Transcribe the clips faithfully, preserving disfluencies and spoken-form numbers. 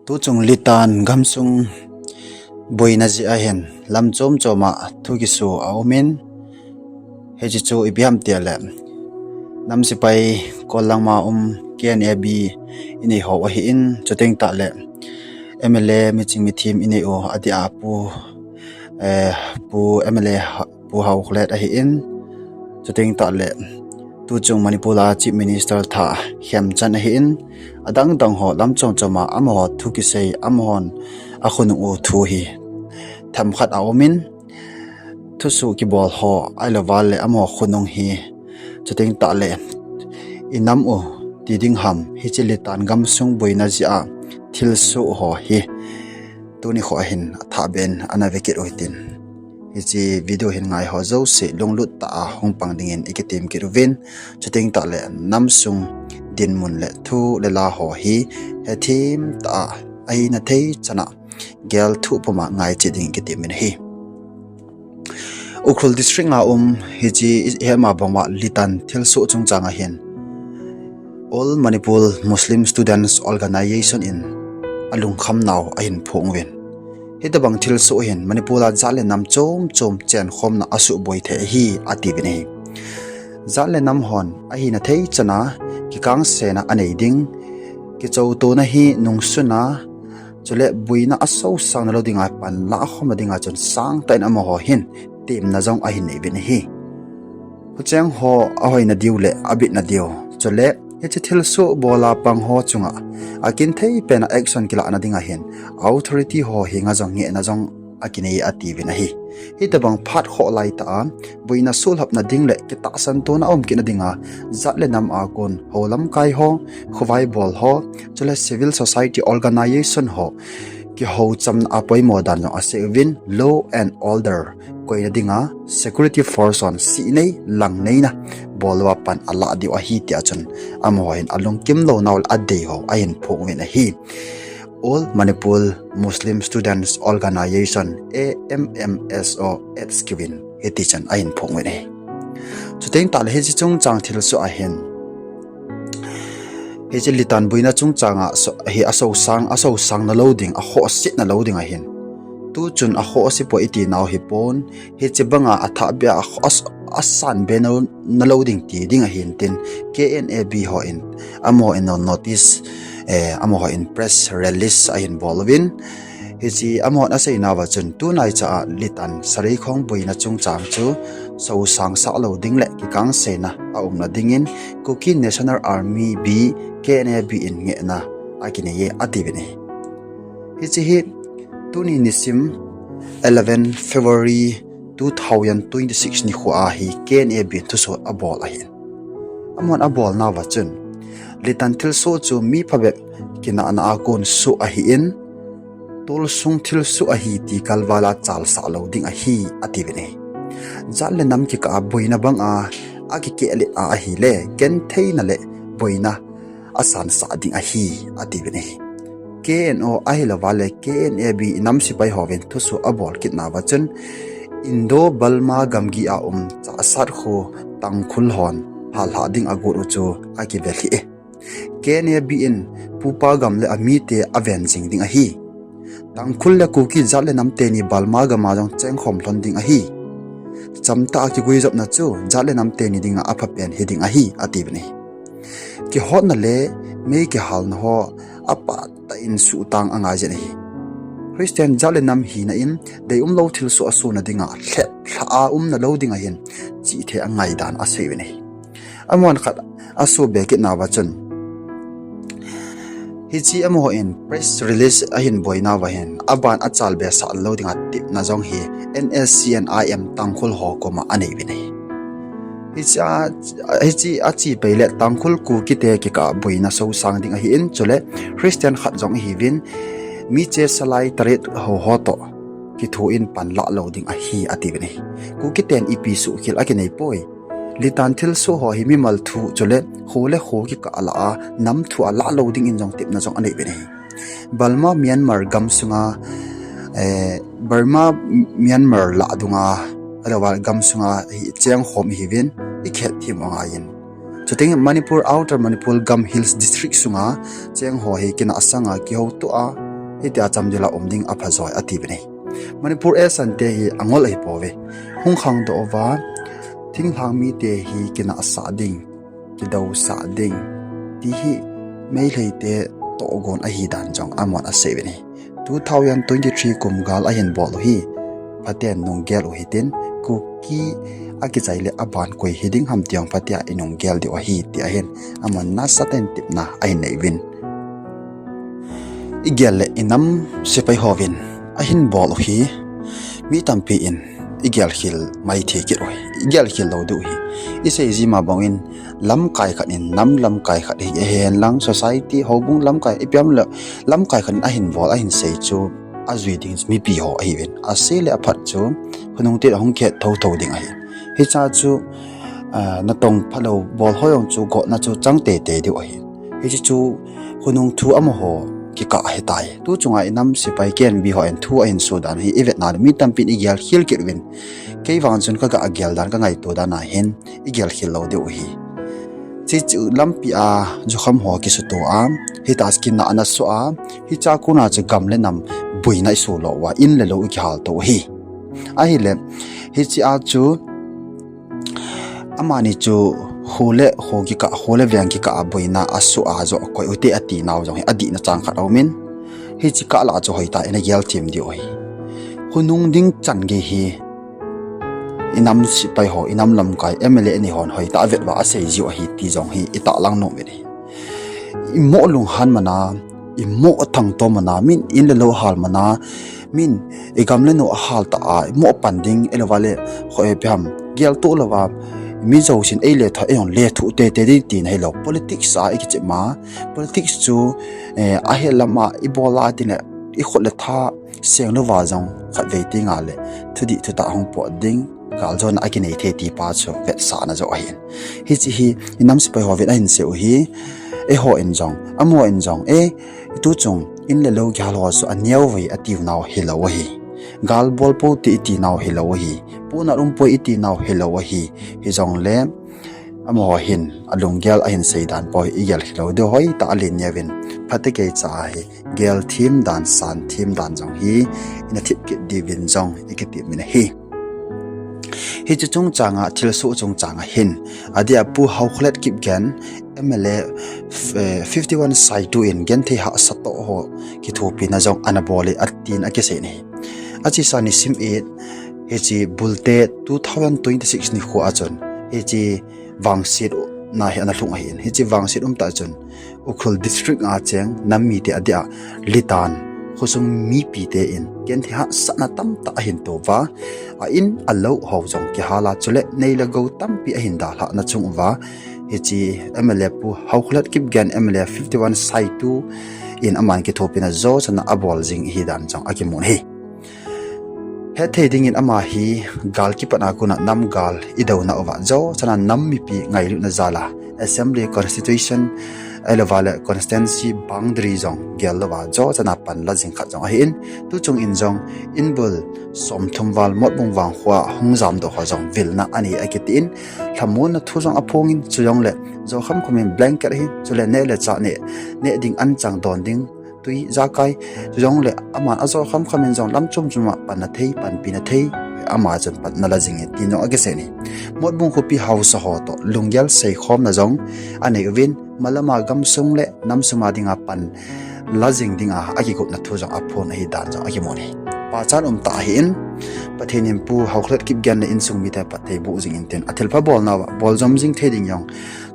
Tuchung Litan gamsung boina jeh a hin lam chom chom a thu kiso a um in, hiche chu ipi ham tile, nam sepai kol lang ma um K N A B inei ho ahin, chuteng tahle M L A miching mithem inei u adia pu, eh, pu M L A ha-, pu Haokholet ahin, chuteng tahle tuchung Manipur a Chief Minister Thang Khemchand ahin, adang dang ho lam chom chom a amaho thu kisei, amahon akhonung u thu hi themkhat a um in, thuso kibol ho ahilou vale amaho khonung hi, chuteng tahle inam u ti ding ham, hiche Litan gamsung boina jeh a thilsoh ho hi tuni kho ahin athah beh in ana vekit u hitin, hiche video hin ngai ho jouse lunglut tah a hung pang dingin ikitem kit uvin, chuteng tahle namsung dinmun le thu le la ho hi hethem tah a ahina thei chan a gel thuh puma ngai cheh ding ikitem in ahi. Ukhrul District a um hiche ihet ma bang uva Litan thilsoh chungchang a hin All Manipur Muslim Students Organisation in alungkham nau ahin phong uvin, hitobang thilsoh hin Manipur a jat le nam chom chom chenkhomna asuhboi thei ahi atiuvin ahi. Jat le nam hon ahina thei chan a kikangsaina anei ding, kichoutona hi nungsuna, chule boina asosang nalou dinga panlah khomna dinga chun sangtah in amaho hin temna jong ahin nei uvin ahi. Khucheng ho ahoina diu le abitna diu, chule hiche thilsoh bol a pang ho chunga akin thei pen a action kilahna dinga hin authority ho henga jong ngehna jong akinei atiuvin ahi. Hitobang phat khoh laitah a boina suhlhapna ding le kitahsan tona aum kitna dinga jat le nam a kon ho lamkai ho, khovai bol ho, chule civil society organisation ho kihouchamna a poimo dan jong asei uvin, law and order koina dinga security force hon sihnei langneina bol uva pan alah diu ahi tia chun amaho hin alungkim lou nau le adei ho ahin phong uvin ahi. All Manipur Muslim Students Organisation, A M M S O H Q in hiti chan ahin phong uvin ahi. Chuteng tahle hiche chungchang thilsoh a hin, hiche Litan boina chungchang a so-, hi asosang, asosang nalou ding, akhohset nalou ding ahin, tuchun akhohse poi iti nau hipon, hiche banga athah beh a, as-, asan beh nalou, nalou ding ti ding ahin tin, K N A B ho in, amaho in notice, eh, amaho in press release ahin bol uvin, hiche amahon aseinauva chun tunaicha a Litan Sareikhong boina chungchang chu sosangsah lou ding le kikangsaina aumna dingin Kuki National Army B, K N A B in ngehna akinei e atiuvin ahi. Hiche hi tuni nisim eleven February two thousand twenty-six nikho a hi K N A B in thuso abol ahin. Amahon abolnauva chun, Litan thilsoh chu mi phabep kinahna a kon soh ahin, tolsung thilsoh ahi ti kalval a chalsah lou ding ahi atiuvin ahi. Jat le nam kikah a boina banga akikehlet a ahile gentheina le boina asansah ding ahi atiuvin ahi. K N O ahilouva le K N A B inam sepai hovin thuso abol kitnauva chun Indo-Burma gamgi a um Chassad kho Tangkhul hon hallhah ding agot u chu akivelhih e. K N A B in pupa gam le amite aven jing ding ahi. Tangkhul le Kuki jat le nam teni Burma gam a jong chengkhom lhon ding ahi. Chamtah a kiguijopna chu jat le nam teni dinga aphapen hiding ahi atiuvin ahi. Kihotna le mei kihalna ho apahtah in suhtang angaijin ahi. Christian jat le nam hina in deiumlou thilsoh asona dinga lheplhah a umna lou ding ahin chihthei angaidan aseiuvin ahi. Amahon khat asobe kitnauva chun, hiche amaho in press release ahin boinauva hin aban achalbe sah lou dinga tepna jong hi N S C N I M Tangkhul ho koma aneiuvin ahi. Hiche a, hiche ache peile Tangkhul Kuki te kikah boina sosang ding ahin, chule Christian khat jong ahiuvin, miche salai taret ho ho toh kitho in panlah lou ding ahi atiuvin ahi. Kuki ten ipi suhkhel akinei poi. Litan thilsoh ho hi mimal thu chule kho le kho kikah lah a nam thu alah lou dingin jong tepna jong aneiuvin ahi. Burma Myanmar gamsunga, eh, Burma Myanmar lah dunga, ahilouva gamsunga hi chengkhom ihiuvin, ikhetthem u angaiyin. Chuteng Manipur, Outer Manipur gam Hills District sunga cheng ho hi kinahsanga kihoutoh a hitia chamdila um ding apha joi ati uvin ahi. Manipur Esan te hi angol ahi pouve. Hung khangdoh uva, thinglhang mite hi kinahsah ding, kidousah ding, ti hi Meitei te tohgon ahi dan jong amun asei uvin ahi. Two thousand twenty-three kum gal ahin bol u hi, phaten nunggel u hitin, Kuki akichai le aban koi hiding ham ti jong phatea inunggel diu ahi, ti ahin, amun nasatah in tepna ahin nei uvin. Igel le inam sepai hovin ahin bol u hi, mi tampi in igel khel maithei kit u hi, igel khel lou diu hi. Isei jima bangin lamkai khat in, nam lamkai khat hi ahen lang, society, houbung lamkai, ipi ham le lamkai khat in ahin bol, ahin sei chu ajui ding mipi ho ahiuvin. Ase le aphat chu khonung te ahung khet thotho ding ahi. Hicha chu, ah, natong phalou bol ho jong chu gotna chu chang teitei diu ahi. Hiche chu khonung thu amaho kikah ahitai. Tu chunga inam sepai K N B hon thu ahin sodan hi ivet na le mi tampi in igel khel kit uvin. Kei vang chun kaga gel dan, kangaito dan ahin, igel khel lou diu ahi. Hiche chu lampi a jukham ho kisuto a, hitia kinahna soh a, hicha kona chu gam le nam boina iso lou uva, in le lou ikihal to u ahi. Ahile, hichea chu amani chu kho le kho kikah, kho le veng kikah a boina asoh a joh koi ute ati nau jong hi adihna chang khat aumin. Hiche kah lah chu hoitah in agel them diu ahi. Khonung ding chan gei hi inam sepai ho, inam lamkai M L A ni hon hoitah a vet uva asei jiu ahi ti jong hi itahlang nom uvin ahi. Imo lunghan mana, imo thangto mana, min in le lou hal mana, min igam le nou ahal ta a, imo pan ding, ahilou vale, kho ipi ham, geltoh louva, mi jousen ei lethuh, ei jong lethuh teitei ding tina hilou. Politics a ikichep ma, politics chu, eh, ahelam a, ibol a tile, ikhut le tha, seng louva jong, khatvei tengle, thudih thutah hung pot ding, galjona akinei thei ti pa chu, vetsahna joh ahin. Hiche hi, inam sepai hovin ahin sei u hi, eihon jong, amahon jong, eh, tu chung, in le lou kihal ho chu aneo uve atiu nau hilou ahi. Gal bol pou te iti nau hilou ahi. Puna um poi iti nau hilou ahi. Hijongle, amaho hin, alunggel ahin seidan po hi igel khel lou diu hoitah alen neuvin. Phatecha ahi. Gel them dan, san them dan jong hi, ina thip kit diuvin jong, ikitep uvin ahi. Hiche chungchanga, thilsoh chungchanga hin, adeh a Pu Haokholet Kipgen, M L A, eh, fifty-one Saitu in genthei hahsat toh ho kithopina jong ana bol e atin akisei in ahi. Achesa nisim it, hiche Bulte two thousand twenty-six nikho a chun, hiche vangsetna hi ana lhung ahin. Hiche vangset umtah chun, Ukhrul District a cheng nam mite adeh a Litan khosung mipite in genthei hahsatna tamtah ahin to uva, a in alou ho jong kihal a chule nei le gou tampi ahin dalhahna chung uva, hiche M L A Pu Haokholet Kipgen M L A fifty-one Saitu in aman kithopina jousana abol jing ahi dan jong akimun ahi. Hethei dingin ama hi gal kipatna kona nam gal idouna uva jousana nam mipi ngailutna jal a Assembly Constitution, ahilou vale constituency boundary jong gel louva jousana pan la jing khat jong ahin, tu chung in jong inbul somthum val Motbung vangkho a hung jamdoh ho jong vilna anei akitin, lhamonna thu jong aphongin, chujongle jou khamkham in blanket ahi, chule neh le chah neh, neh ding anchang don ding, tui jakai, chujongle aman ajou khamkham in jong lam chom chom a panna thei, panpina thei, ama chun pan ana la jing e, tin jong akisei in ahi. Motbung khopi haosa ho toh lunggel seikhomna jong anei uvin, malama gamsung le namsung a dinga pan la jing dinga akigotna thu jong aphon ahi dan jong akimun ahi. Pachat umtah ahin, Pathen in Pu Haokholet Kipgen le insung mite phatthei boh jing intin, athilpha bolnauva bol jom jing thei ding jong,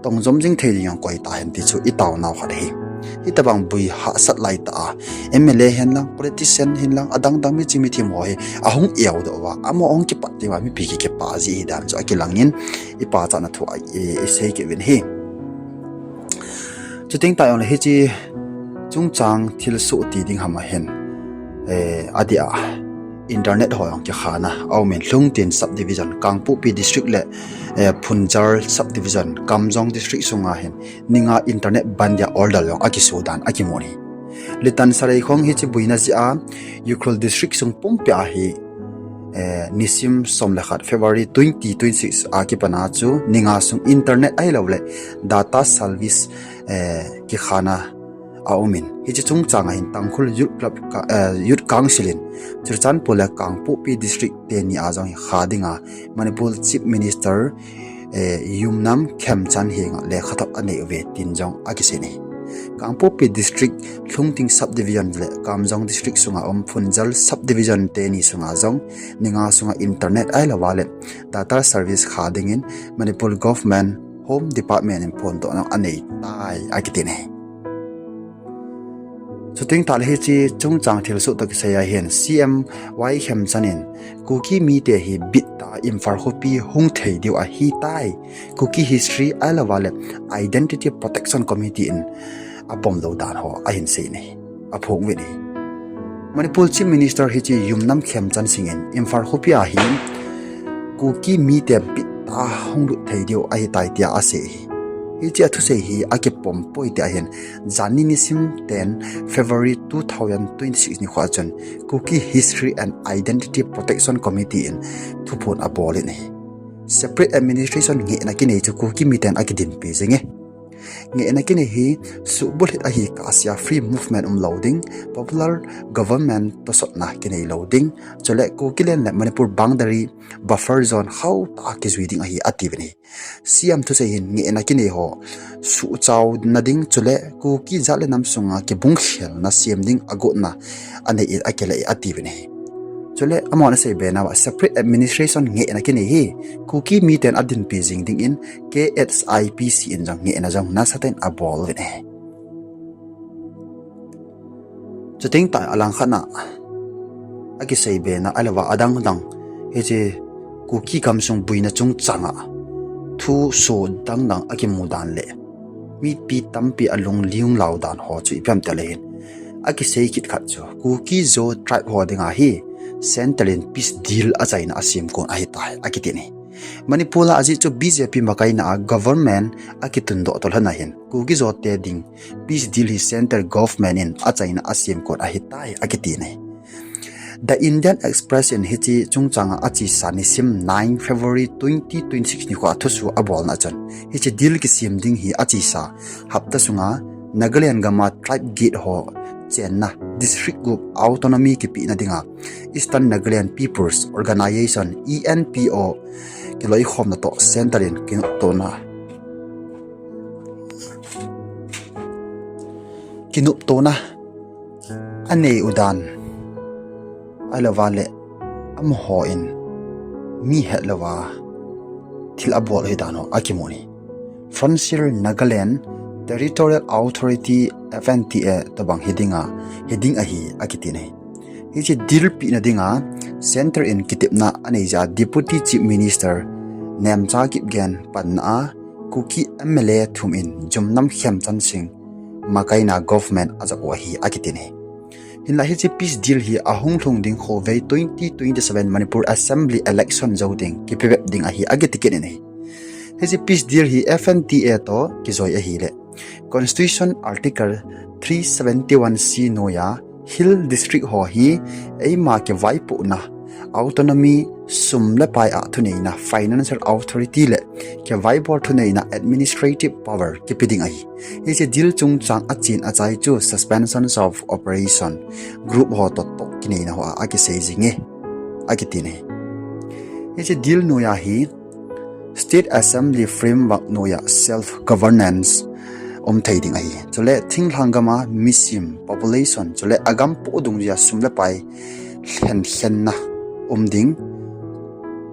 tong jom jing thei ding jong koi tahen ti chu itaonau khat ahi. Hitobang boi hahsat laitah a, M L A hen lang, politician hen lang, adang dang miching mithem ho hi ahung eudoh uva, amaho ahung kipat teng uva mipi kikipah ji ahi dan chu akilangin, ipachatna thu a i, isei kit uvin ahi. Chuteng tah jongle hiche chungchang thilsoh ti ding ham ahin, eh, adeh a internet ho jong kikhana aumin, Lhungtin subdivision, Kangpokpi district le, eh, Phunzar subdivision, Kamjong district sunga hin ninga internet bandh dia order jong akiso dan akimun ahi. Litan Sareikhong hiche boina jeh a Ukhrul district sung pumpia hi, eh, nisim som le khat February twenty twenty-six a kipana chu ninga sung internet ahiloule data service, eh, kikhana a um in, hiche chungchang a hin Tangkhul Youth Club ka, eh, Youth Council in Churachandpur le Kangpokpi District teni a jong hi kha dinga Manipur Chief Minister, eh, Yumnam Khemchand henga lekhathot anei uve tin jong akisei in ahi. Kangpokpi District, Lhungting Subdivision le Kamjong District sunga um Phunzal Subdivision teni sunga jong ni nga sunga internet ahilouva le data service kha dingin Manipur Government Home Department in phondohna anei tai akiti in ahi. Chuteng tahle hiche chungchang thilsoh toh kisai a hin C M Y Khemchand in Kuki mite hi bittah a Imphal khopi hung thei diu ahitai, Kuki History ahilouva le Identity Protection Committee in apom lou dan ho ahin sei in ahi, aphong uvin ahi. Manipur Chief Minister hiche Yumnam Khemchand Singh in Imphal khopi a hin Kuki mite bittah a hung lut thei diu ahitai tia asei ahi. Hiche athusei hi akipom poi tia hin janhi nisim ten February two thousand twenty-six nikho a chun Kuki History and Identity Protection Committee in thuphon abol in ahi. Separate administration ngehna kinei chu Kuki miten akidinpi jing e. Ngehna kinei hi suhbulhit ahi kah sea free movement umlou ding, popular government tosotna kinei lou ding, chule Kukiland le Manipur boundary buffer zone khauh tah a kijui ding ahi atiuvin ahi. C M thusei hin ngehna kinei ho suhchauna ding chule Kuki jat le nam sunga kibungkhelna sem ding agotna anei in akilai atiuvin ahi. Chule amahon asei be nauva separate administration ngehna kinei hi Kuki miten adinpi jing dingin K H I P C in jong ngehna jong nasatah in abol uvin ahi. Chuteng tah alangkhat na akisei be na ahilouva adang dang hiche Kuki gamsung boina chungchang a thusoh dang dang akimu dan le mipi tampi alung liung lau dan ho chu ipi ham tile hin akisei kit khat chu Kuki Zo tribe ho dinga hi Central in peace deal achaina asem kon ahitai akiti in ahi. Manipur a ajeh chu B J P makaina a government akitundoh toh lhon a hin Kuki Zo te ding peace deal hi Central Government in achaina asem kon ahitai akiti in ahi. The Indian Express in hiche chungchang a achesa nisim nine February twenty twenty-six nikho a thusoh abolna chun hiche deal kisem ding hi achesa hapta sunga Nagaland gam a tribe gate ho chenna district gup autonomy kipehna dinga Eastern Nagaland People's Organisation, E N P O, kiloikhomna toh Central in kinoptona kinoptona anei u dan ahilouva le amaho in mi hetlouva thil abol ahi dan ho akimun ahi. Frontier Nagaland Territorial Authority, F N T A, tobang hi dinga hi ding ahi akiti in ahi. Hiche deal pehna dinga Central in kitepna anei jeh a Deputy Chief Minister Nemcha Kipgen panna a Kuki M L A thum in Yumnam Khemchand Singh makaina government ajah u ahi akiti in ahi. Hinlah hiche peace deal hi ahung lhung ding khovei twenty twenty-seven Manipur Assembly election jou ding kipebep ding ahi akiti kit in ahi. Hiche peace deal hi F N T A toh kijoi ahile Constitution Article three seventy-one C noiya Hill District ho hi eima kivaipohna autonomy, sum le pai a thuneina, financial authority le kivaibol thuneina, administrative power kipe ding ahi. Hiche deal chungchang achen achai chu suspensions of operation group ho toh toh kineina ho a akisei jing e akiti in ahi. Hiche deal noiya hi State Assembly Framework noiya self governance um thei ding ahi. Chule thinglhang gam a misim, population, chule agam poh dungjuiya sum le pai lhenkhenna um ding.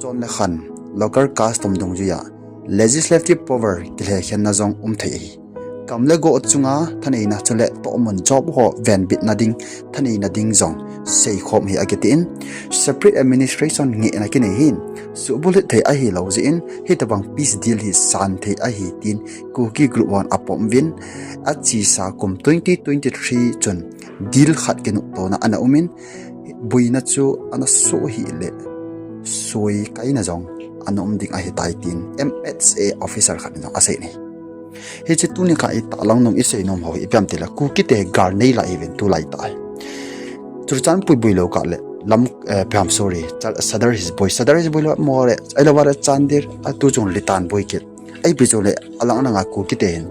Chon le khan, local custom dungjuiya legislative power kilhekhenna jong um thei ahi. Gam le go chunga thaneina chule tohmun job ho venbitna ding thaneina ding jong seikhom ahi akiti in, separate administration ngehna kinei hin suhbulhit thei ahilou jeh in hitobang peace deal hi san thei ahi tin Kuki group hon apom uvin, achesa kum twenty twenty-three chun deal khat kinoptona ana um in, boina chu ana soh hih le soi kaina jong ana um ding ahitai tin M H A officer khat in jong asei in ahi. Hiche tuni kah itahlang nom isei nom ho hi ipi ham tile Kuki te gal nei lai hiuvin tulai tah hi. Churachandpur boilou kah le lam, eh, ipi ham sorry, Sadar Hills boi, Sadar Hills boilou mo le, ahilouva le Chandel, atu chung Litan boi kit. Ipi chu le alang langa Kuki te hin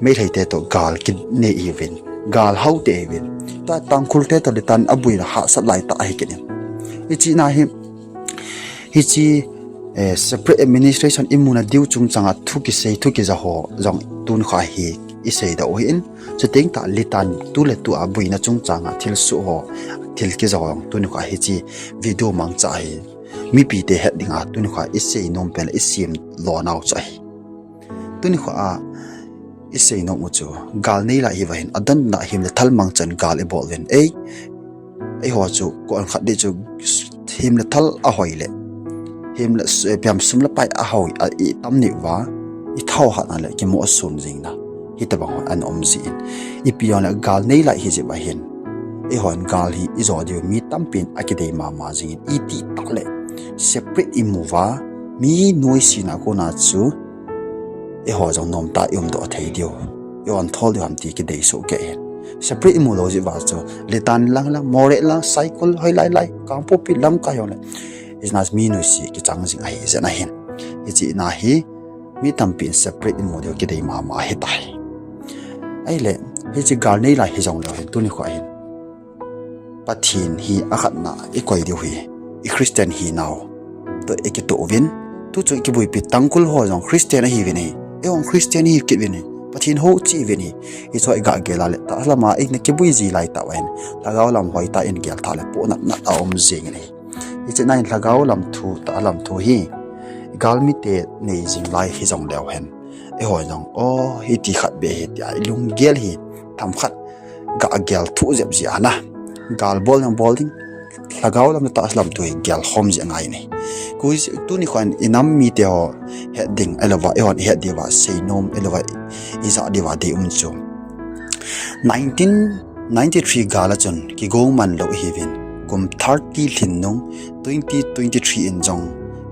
Meitei te toh gal kinei hiuvin. gal hao te uvin. Tua Tangkhul te toh Litan abuina hahsat lai tah ahi kit in. Hiche na hi, hiche, eh, separate administration imuna diu chungchang a thu kisei, thu kija ho jong tuni kho hi isei doh u ahin. Chuteng tah Litan tu le tu abuina chungchang a thilsoh ho, thil kija ho jong tuni kho hiche video mangcha hi mipi te het dinga tuni kho isei nom pen le isem lo nau chu ahi. Tuni kho a isei nom u chu gal nei lai hi va hin, adon na him le thal mangchan gal ibol uvin. Ei, eiho chu kon khat ding chu him le thal ahoi le, him le s-, piam sum le pai ahoi a itam ni uva, i thao hat na le kimo asun jing na. Hitabang hon ana um jin. Ipi jong le gal nei lai hi jeh va hin, eihon gal hi ijo diu mi tampin akidei mama jingin, iti tah le separate imu uva, mi noise na kona chu eiho jong nomtah i umdoh thei diu, i on thol diu ham ti kidei soh kei hin. Separate imu lou jeh uva chu, Litan lang lang, Moreh lang, Saikul, hoilai lai, Kangpokpi lamkai jong le, ijeh a mi noise kichang jing ahi jeh in ahin. Hiche na hi, mi tampin separate imu diu kidei mama ahitai. Ahile, hiche gal nei lai hi jong leu hin, tuni kho hin Pathen hi akhatna ikoi diu hi, i Christian hinau toh ikitoh uvin. Tu chu ikibuipi Tangkhul ho jong Christian ahiuvin ahi. Eihon Christian ihi kit uvin ahi. Pathen hou cheh uvin ahi. Hiche iga gel a le, tahsa lam a ina kibui ji lai tah uva hin, lhagao lam hoitah in gel tha le, pohnat nat a um jing in ahi. Hiche na hin lhagao lam thu, tahsa lam thu hi, galmi te nei jing lai hi jong leu hen, eiho jong, o, hiti khat beh hi tia ilunggel hi, themkhat ga gel thuh jep jia na. Gal bol jong bol ding, lhagao lam le tahsa lam thu hi gel khom jeh ngai in ahi. Koi, tuni kho in inam mite ho het ding, ahilouva eihon ihet diuva seinom, ahilouva ijah diuva dei um chu, nineteen ninety-three gal a chun kigong man lou ihiuvin, kum thirty lhin nung twenty twenty-three in jong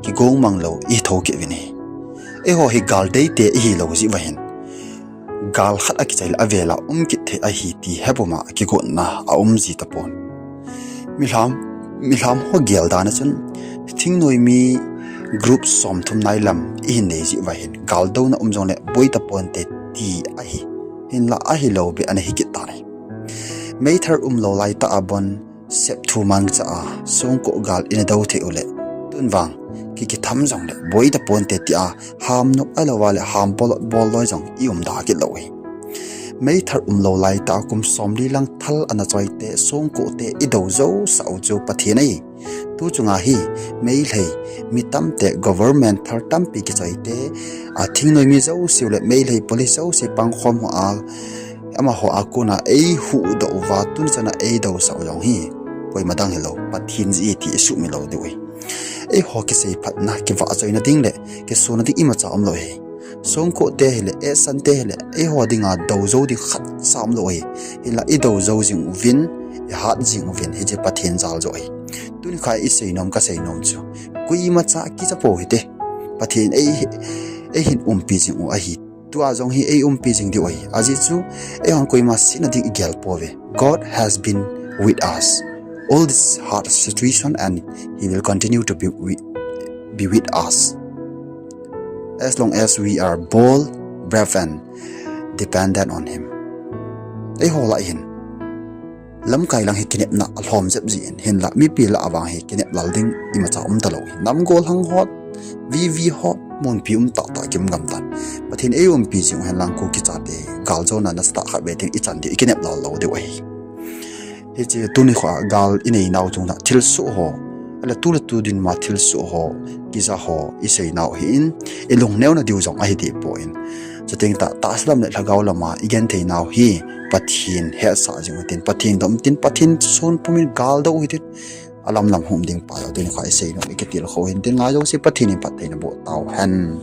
kigong mang lou ihi thou kit uvin ahi. Eiho hi gal deite ihilou jeh uva hin, gal khat akichai le avel a um kit thei ahi ti hepum a kigotna aum ji tapon. Milham, milham ho gel dan a chun, thingnoimi group somthum nai lam ihin nei jeh uva hin, gal douna um jongle boi taponte ti ahi. Hinla ahilou beh ana hi kit tan ahi. Meithal umlou laitah a bon, septhu mangcha a, songko gal ina dou thei uleh, tun vang, ki, kitham jongle boi taponte tia, ham nop ahilouva le ham bolot bolloi jong i um da kit lou ahi. Meithal umlou laitah a kum somli lang thal ana choite, songkote idou jousah u chu Pathen ahi. Tu chunga hi, Meitei, mi tamte government thal tampi kichoite, a thingnoimi jouse u le Meitei police jouse pangkhom ho a, amaho a kona eihuhdoh uva, tuni chana eidousah u jong hi, koima dang hilou, Pathen jeh ahi ti isuhmil lou diu ahi. Eiho kisei phatna, kivahchoina ding le kisuna ding imacha umlou ahi. Songkote hile, esante hile, eiho dinga dou jou ding khatcha umlou ahi. Hinla idou jou jing uvin, ihat jing uvin, hiche Pathen jal joh ahi. Tuni kho a iseinom kaseinom chu, koimacha kicha pou hite. Pathen ei, eihin umpi jing u ahi. Tua jong hi eiumpi jing diu ahi. Ajeh chu, eihon koima setna ding igel pouve. God has been with us all this hard situation and He will continue to be with, be with us as long as we are bold, brave and dependent on Him. Eiho lah hin, lamkai lang hi kinepna alhom jep jin, hinla mipi lah a vang hi kinep lal ding imacha um talou hi. Namgol hang hot, vivi hot, munpi um tahtah kium gam tan. Pathen eiumpi jing u henlang Kuki chate, galjona nasatah khat ve ding ichan ding ikinep lal lou diu ahi. Hiche tuni kho a gal inei nau chunga thilsoh ho, ahile tu le tu dinma thilsoh ho, kija ho, isei nau hi in, ilungneo na diu jong ahi deh poi. Chuteng tah, tahsa lam le lhagao lama igenthei nau hi, Pathen hetsah jing utin, Pathen dom tin, Pathen son pumin gal dou hitin, alam lam hung ding pa jong tuni kho a isei nom, ikitilkhou hin tin, ngai jouse Pathen in phatthei naboh tauhen.